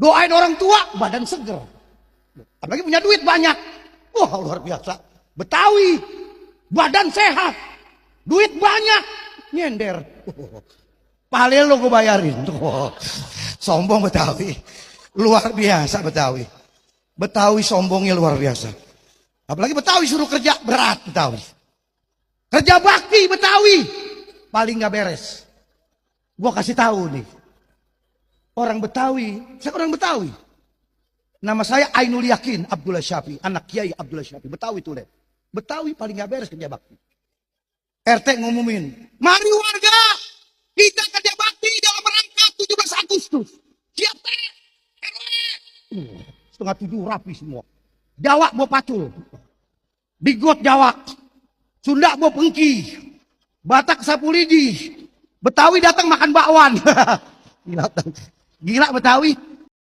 Doain orang tua, badan seger. Apalagi punya duit banyak. Wah, luar biasa. Betawi, badan sehat, duit banyak, nyender. Pahalel lo gue bayarin. Sombong Betawi. Luar biasa Betawi. Betawi sombongnya luar biasa. Apalagi Betawi suruh kerja berat Betawi. Kerja bakti Betawi paling gak beres. Gue kasih tahu nih. Orang Betawi, saya orang Betawi. Nama saya Ainul Yakin Abdullah Syafi, anak Kiai Abdullah Syafi. Betawi tuh deh. Betawi paling gak beres kerja bakti. RT ngumumin, mari warga, kita kerja bakti dalam rangka 17 Agustus. Siap teh, RW. 6:30 rapi semua. Jawa mau pacul. Bigot Jawa. Sunda mau pengki. Batak sapu lidi. Betawi datang makan bakwan. Gila Betawi.